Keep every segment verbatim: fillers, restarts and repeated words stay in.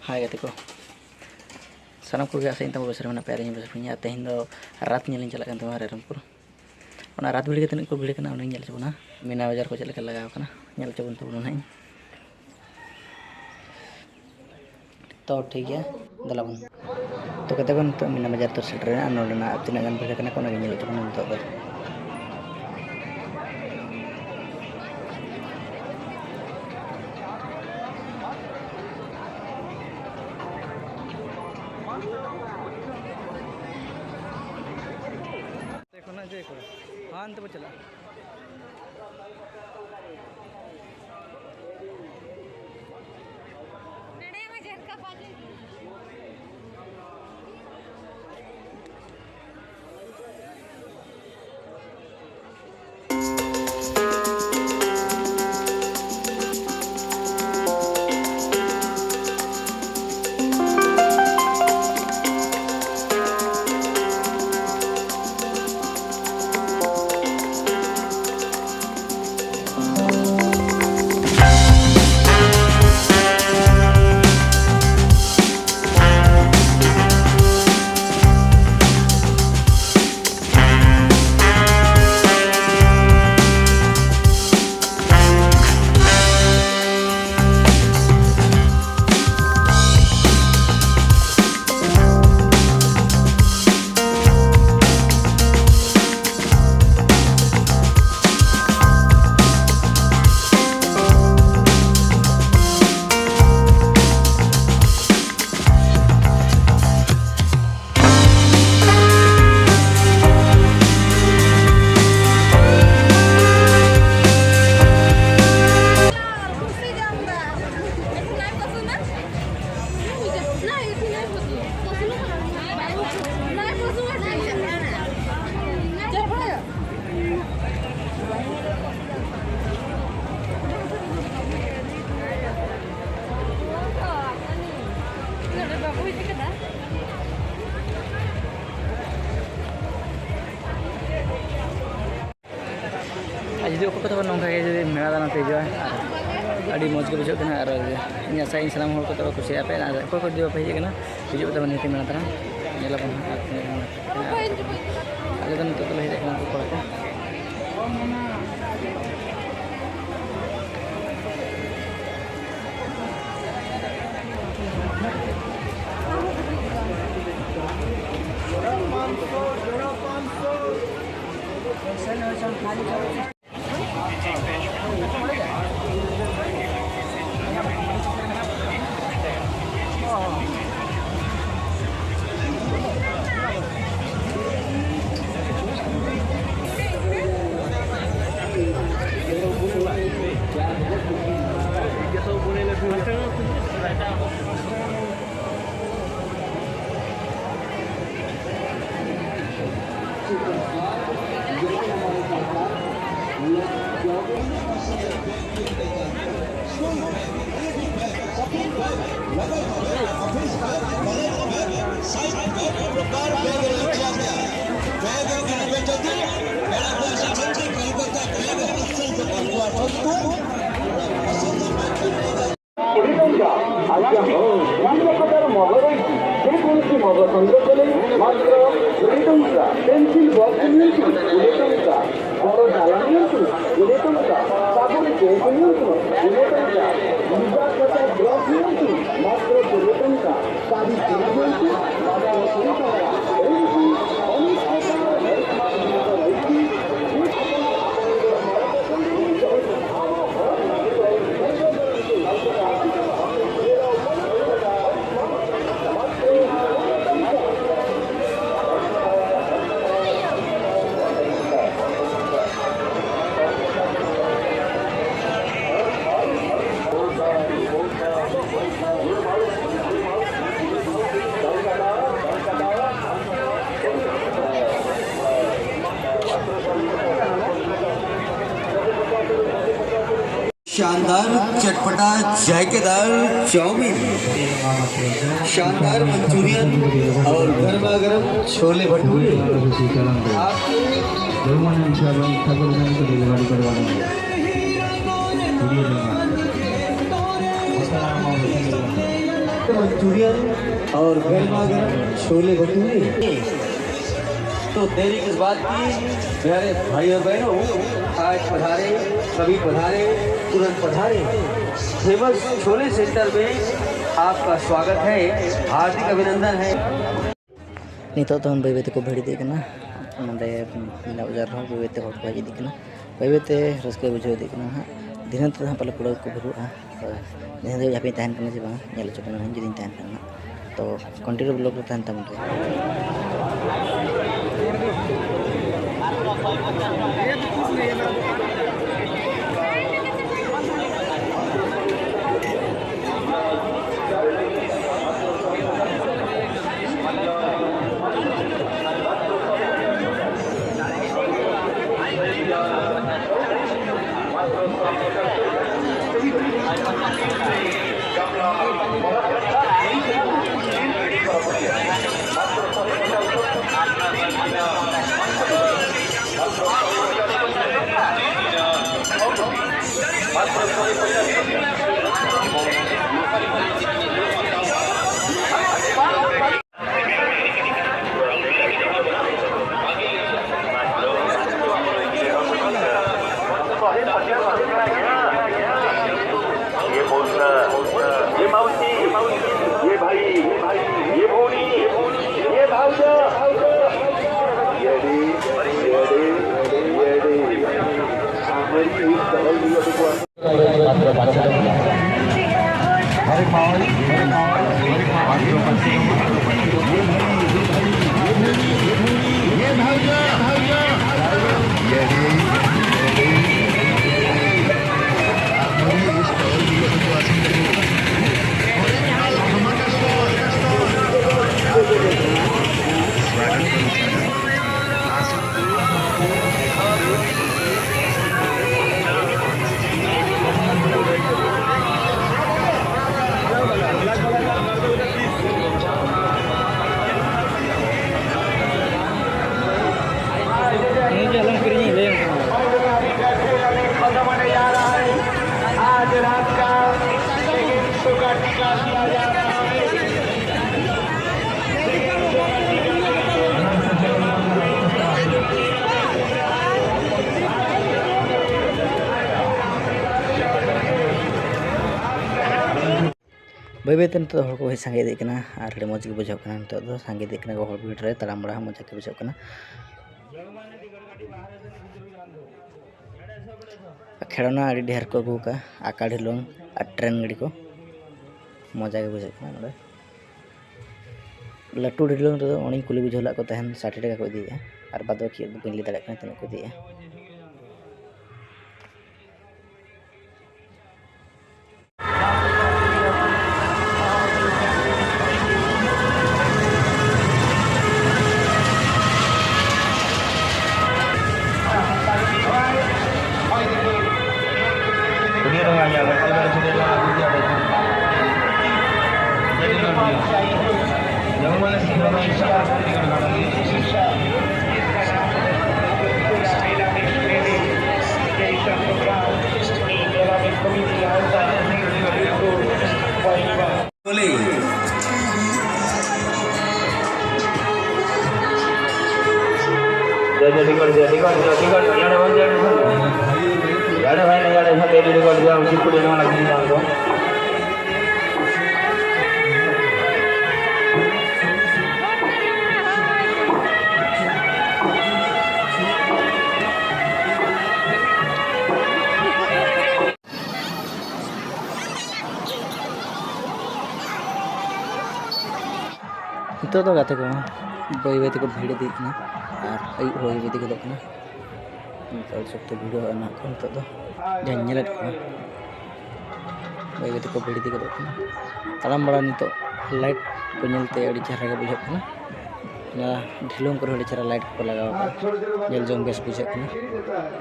ᱦᱟᱭ ᱜᱟᱛᱮ ᱠᱚ, ᱥᱟᱱᱟᱢ ᱠᱚᱜᱮ ᱟᱥᱟᱭᱟᱹᱧ ᱛᱟᱵᱚ ᱵᱮᱥ ᱨᱮ ᱢᱮᱱᱟᱜ ᱯᱮᱭᱟ, ᱟᱹᱞᱤᱧ ᱦᱚᱸ ᱵᱮᱥ ᱨᱮ ᱢᱮᱱᱟᱜ ᱞᱤᱧᱟ᱾ ᱟᱨ ᱛᱮᱦᱮᱧ ᱫᱚ ᱨᱟᱛ ᱧᱮᱞ ᱞᱤᱧ ᱪᱟᱞᱟᱜ ᱠᱟᱱ ᱛᱟᱵᱚᱱᱟ ᱨᱟᱭᱨᱚᱝᱯᱩᱨ᱾ ᱚᱱᱟ ᱨᱟᱛ ᱵᱷᱤᱲ ᱜᱮ ᱛᱤᱱᱟᱹᱜ ᱠᱚ ᱵᱷᱤᱲ ᱠᱟᱱᱟ, ᱚᱱᱟᱧ ᱧᱮᱞ ᱦᱚᱪᱚ ᱵᱚᱱᱟ᱾ ᱢᱤᱱᱟ ᱵᱟᱡᱟᱨ ᱠᱚ ᱪᱮᱫ ᱞᱮᱠᱟ ᱞᱟᱜᱟᱣ ᱠᱟᱱᱟ, ᱧᱮᱞ ᱦᱚᱪᱚ ᱵᱚᱱ ᱛᱟᱵᱚᱱᱟ ᱱᱟᱦᱟᱜ ᱤᱧ᱾ ᱛᱚ ᱴᱷᱤᱠ ᱜᱮᱭᱟ, ᱫᱮᱞᱟ ᱵᱚᱱ᱾ ᱛᱚ ᱜᱟᱛᱮ ᱠᱚ, ᱱᱤᱛᱚᱜ ᱢᱤᱱᱟ ᱵᱟᱡᱟᱨ ᱛᱚ ᱥᱮᱴᱮᱨ ᱮᱱᱟ᱾ ᱟᱨ ᱱᱚᱰᱮᱱᱟᱜ ᱛᱤᱱᱟᱹᱜ ᱜᱟᱱ ᱵᱷᱤᱲ ᱠᱟᱱᱟ ᱠᱚ, ᱚᱱᱟᱜᱮ ᱧᱮᱞ ᱦᱚᱪᱚ ᱵᱚᱱᱟ ᱱᱤᱛᱚᱜ ᱫᱚ᱾ ᱛᱮ ᱠᱷᱚᱱᱟᱜ ᱡᱮ ᱠᱚ ᱦᱟᱱᱛᱮ ᱵᱚ ᱪᱟᱞᱟᱜᱼᱟ᱾ ᱟᱨ ᱡᱩᱫᱤ ᱚᱠᱚᱭ ᱠᱚᱫᱚ ᱱᱚᱝᱠᱟ ᱜᱮ ᱡᱩᱫᱤ ᱢᱮᱞᱟ ᱫᱟᱬᱟᱱ ᱯᱮ ᱦᱤᱡᱩᱜᱼᱟ, ᱟᱨ ᱟᱹᱰᱤ ᱢᱚᱡᱽ ᱜᱮ ᱵᱩᱡᱷᱟᱹᱜ ᱠᱟᱱᱟ ᱟᱨ ᱤᱧ ᱟᱥᱟᱭᱟᱹᱧ ᱥᱟᱱᱟᱢ ᱦᱚᱲ ᱠᱚ ᱛᱚᱵᱮ ᱠᱩᱥᱤᱭᱟᱜᱼᱟ ᱯᱮ᱾ ᱟᱨ ᱚᱠᱚᱭ ᱠᱚ ᱡᱩᱫᱤ ᱵᱟᱯᱮ ᱦᱮᱡ ᱟᱠᱟᱱᱟ, ᱦᱤᱡᱩᱜ ᱯᱮ ᱛᱟᱵᱚᱱ ᱧᱮᱞ ᱛᱟᱨᱟ᱾ ᱧᱮᱞ ᱟᱵᱚᱱ ᱦᱟᱸᱜ ᱟᱨ ᱛᱤᱱᱟᱹᱜ ᱜᱟᱱ ᱟᱞᱮ ᱫᱚ ᱱᱤᱛᱚᱜ ᱫᱚᱞᱮ ᱦᱮᱡ ᱟᱠᱟᱱᱟ ᱩᱱᱠᱩ ᱠᱚᱲᱟ ᱠᱚ᱾ କୋଡ଼ିଏ ଟଙ୍କା। ଆଜ୍ଞା, ହଁ, ଦୁଇ ପ୍ରକାର ମଦ ରହିଛି, ଯେକୌଣସି ମଦ ସଂଗ୍ରହ କଲେ ମାତ୍ର କୋଡ଼ିଏ ଟଙ୍କା। ପେନ୍ସିଲ୍ ବକ୍ସ ନିଅନ୍ତୁ, କୋଡ଼ିଏ ଟଙ୍କା। ବଡ଼ ଡାଲା ନିଅନ୍ତୁ, କୋଡ଼ିଏ ଟଙ୍କା। ସାବୁନ କେକ୍ ନିଅନ୍ତୁ, କୋଡ଼ିଏ ଟଙ୍କା। ଲୁଗା କଟା ବ୍ରସ୍ ନିଅନ୍ତୁ, ମାତ୍ର କୋଡ଼ିଏ ଟଙ୍କା। ଶାଢ଼ୀ କିଣି ନିଅନ୍ତୁ, ମାତ୍ର କୋଡ଼ିଏ ଟଙ୍କା। ଏମିତି ଅନେକ ପ୍ରକାର ହେଲ୍ଥ ମାସ୍କ ରହିଛି। शानदार चटपटा जायकेदार चाउमीन, शानदार मंचूरियन और गर्मा गर्म छोले भटूरे। आप ठाकुर को डिलीवरी करवा देंगे। मंचूरियन और गर्मा गर्म छोले भटूरे। तो देरी किस बात की, प्यारे भाई और बहनों, आज पधारे, सभी पधारे, तुरंत पधारे। फेमस छोले सेंटर में आपका स्वागत है, हार्दिक अभिनंदन है। ᱱᱤᱛᱚᱜ ᱫᱚ ᱵᱟᱹᱭ ᱵᱟᱹᱭ ᱛᱮᱠᱚ ᱵᱷᱤᱲ ᱤᱫᱤᱜ ᱠᱟᱱᱟ᱾ ᱱᱚᱸᱰᱮ ᱢᱮᱞᱟ ᱵᱟᱡᱟᱨ ᱨᱮᱦᱚᱸ ᱵᱟᱹᱭ ᱵᱟᱹᱭ ᱛᱮ ᱦᱚᱲ ᱠᱚ ᱦᱮᱡ ᱤᱫᱤᱜ ᱠᱟᱱᱟ᱾ ᱵᱟᱹᱭ ᱵᱟᱹᱭ ᱛᱮ ᱨᱟᱹᱥᱠᱟᱹ ᱵᱩᱡᱷᱟᱹᱣ ᱤᱫᱤᱜ ᱠᱟᱱᱟ ᱦᱟᱸᱜ᱾ ᱫᱷᱤᱱᱟᱹᱱ ᱛᱮᱫᱚ ᱦᱟᱸᱜ ᱯᱟᱞᱮ ᱯᱩᱨᱟᱹ ᱠᱚ ᱵᱷᱤᱲᱚᱜᱼᱟ᱾ ᱛᱚ ᱫᱷᱤᱱᱟᱹᱱ ᱫᱷᱟᱹᱵᱤᱡ ᱦᱟᱯᱮᱧ ᱛᱟᱦᱮᱱ ᱠᱟᱱᱟ ᱥᱮ ᱵᱟᱝ, ᱧᱮᱞ ᱦᱚᱪᱚ ᱠᱟᱱᱟ ᱦᱟᱸᱜ ᱡᱩᱫᱤᱧ ᱛᱟᱦᱮᱱ ᱠᱷᱟᱱ ᱦᱟᱸᱜ᱾ ᱛᱚ ᱠᱚᱱᱴᱤᱱᱤᱭᱩ ᱵᱞᱚᱜ ᱨᱮ ᱛᱟᱦᱮᱱ ᱛᱟᱵᱚᱱ ᱯᱮ᱾ ये बोलना, ये मावशी, ये भाई, ये भौजी, ये भावजा, ये रे, ये रे, ये रे। हमारी इस दवाई भी अब को ᱱᱤᱭᱟᱹ ᱜᱮ ᱟᱞᱚᱢ ᱠᱤᱨᱤᱧᱟ, ᱞᱟᱹᱭᱟᱢ ᱠᱟᱱᱟ᱾ आज रात का टिकट का टीका दिया जा रहा है। ᱵᱟᱹᱭ ᱵᱟᱹᱭᱛᱮ ᱱᱤᱛᱚᱜ ᱫᱚ ᱦᱚᱲ ᱠᱚ ᱥᱟᱸᱜᱮ ᱤᱫᱤᱜ ᱠᱟᱱᱟ ᱟᱨ ᱟᱹᱰᱤ ᱢᱚᱡᱽ ᱜᱮ ᱵᱩᱡᱷᱟᱹᱜ ᱠᱟᱱᱟ᱾ ᱱᱤᱛᱚᱜ ᱫᱚ ᱥᱟᱸᱜᱮ ᱤᱫᱤᱜ ᱠᱟᱱᱟ ᱠᱚ ᱦᱚᱲ, ᱵᱷᱤᱲ ᱨᱮ ᱛᱟᱲᱟᱢ ᱵᱟᱲᱟ ᱦᱚᱸ ᱢᱚᱡᱽ ᱜᱮ ᱵᱩᱡᱷᱟᱹᱜ ᱠᱟᱱᱟ᱾ ᱠᱷᱮᱞᱳᱱᱟ ᱟᱹᱰᱤ ᱰᱷᱮᱨ ᱠᱚ ᱟᱹᱜᱩ ᱟᱠᱟᱫᱼᱟ, ᱟᱠᱟ ᱰᱷᱤᱞᱣᱟᱹᱝ ᱟᱨ ᱴᱨᱮᱱ ᱜᱟᱹᱰᱤ ᱠᱚ, ᱢᱚᱡᱟ ᱜᱮ ᱵᱩᱡᱷᱟᱹᱜ ᱠᱟᱱᱟ ᱱᱚᱰᱮ᱾ ᱞᱟᱹᱴᱩ ᱰᱷᱤᱞᱣᱟᱹᱝ ᱨᱮᱫᱚ ᱚᱸᱰᱮᱧ ᱠᱩᱞᱤ ᱵᱩᱡᱷᱟᱹᱣ ᱞᱮᱫ ᱠᱚ ᱛᱟᱦᱮᱱ, ᱥᱟᱴ ᱴᱟᱠᱟ ᱠᱚ ᱤᱫᱤᱭᱮᱫᱼᱟ, ᱟᱨ ᱵᱟᱫ ᱵᱟᱹᱠᱤ ᱫᱚ ᱵᱟᱹᱧ ᱞᱟᱹᱭ ᱫᱟᱲᱮᱭᱟᱜ ᱠᱟᱱᱟ ᱛᱤᱱᱟᱹᱜ ᱠᱚ ᱤᱫᱤᱭᱮᱫᱼᱟ᱾ ᱱᱤᱛᱚᱜ ᱫᱚ ᱜᱟᱛᱮ ᱠᱚ ᱵᱟᱹᱭ ᱵᱟᱹᱭ ᱛᱮᱠᱚ ᱵᱷᱤᱲ ᱤᱫᱤᱜ ᱠᱟᱱᱟ ᱟᱨ ᱟᱹᱭᱩᱵ ᱦᱚᱸ ᱟᱹᱭᱩᱵ ᱤᱫᱤ ᱜᱚᱫᱚᱜ ᱠᱟᱱᱟ᱾ ᱱᱤᱛᱚᱜ ᱥᱚᱠᱛᱚ ᱵᱷᱤᱲ ᱦᱚᱸ ᱢᱮᱱᱟᱜ ᱠᱚᱣᱟ ᱱᱤᱛᱚᱜ ᱫᱚ, ᱡᱟᱦᱟᱸᱧ ᱧᱮᱞᱮᱫ ᱠᱚᱣᱟ᱾ ᱵᱟᱹᱭ ᱵᱟᱹᱭ ᱛᱮᱠᱚ ᱵᱷᱤᱲ ᱤᱫᱤ ᱜᱚᱫᱚᱜ ᱠᱟᱱᱟ᱾ ᱛᱟᱲᱟᱢ ᱵᱟᱲᱟ ᱱᱤᱛᱚᱜ ᱞᱟᱭᱤᱴ ᱠᱚ ᱧᱮᱞᱛᱮ ᱟᱹᱰᱤ ᱪᱮᱦᱨᱟ ᱜᱮ ᱵᱩᱡᱷᱟᱹᱜ ᱠᱟᱱᱟ᱾ ᱱᱚᱣᱟ ᱰᱷᱤᱞᱣᱟᱹᱝ ᱠᱚᱨᱮ ᱟᱹᱰᱤ ᱪᱮᱦᱨᱟ ᱞᱟᱭᱤᱴ ᱠᱚᱠᱚ ᱞᱟᱜᱟᱣ ᱟᱠᱟᱫᱟ, ᱧᱮᱞ ᱡᱚᱝ ᱵᱮᱥ ᱵᱩᱡᱷᱟᱹᱜ ᱠᱟᱱᱟ᱾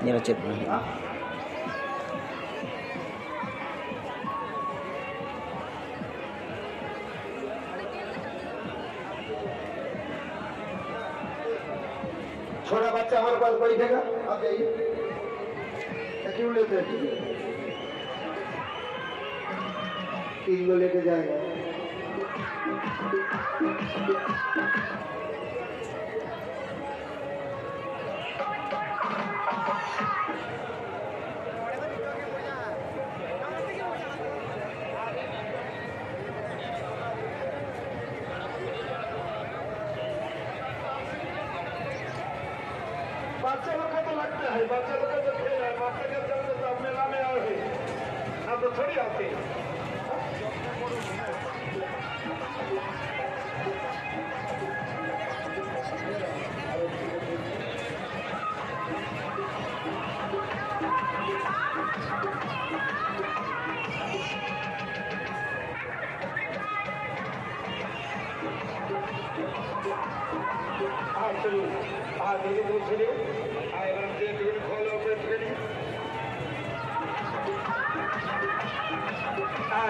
ᱧᱮᱞ ᱪᱮᱫ ᱵᱟᱝ ᱦᱩᱭᱩᱜᱼᱟ᱾ छोटा बच्चा हमारे पास बैठेगा, आप जाइए। क्यों लेते हैं? तीन को लेके जाएगा। अरे बच्चा लोग तो खेल रहा है, बच्चा के चलते तो अपने नाम में आए हैं। हम तो थोड़ी आते हैं। हाँ, चलो। हाँ, धीरे धीरे चलिए। हाँ, एक बार देख के खोलो, बैठ के लिए। हाँ,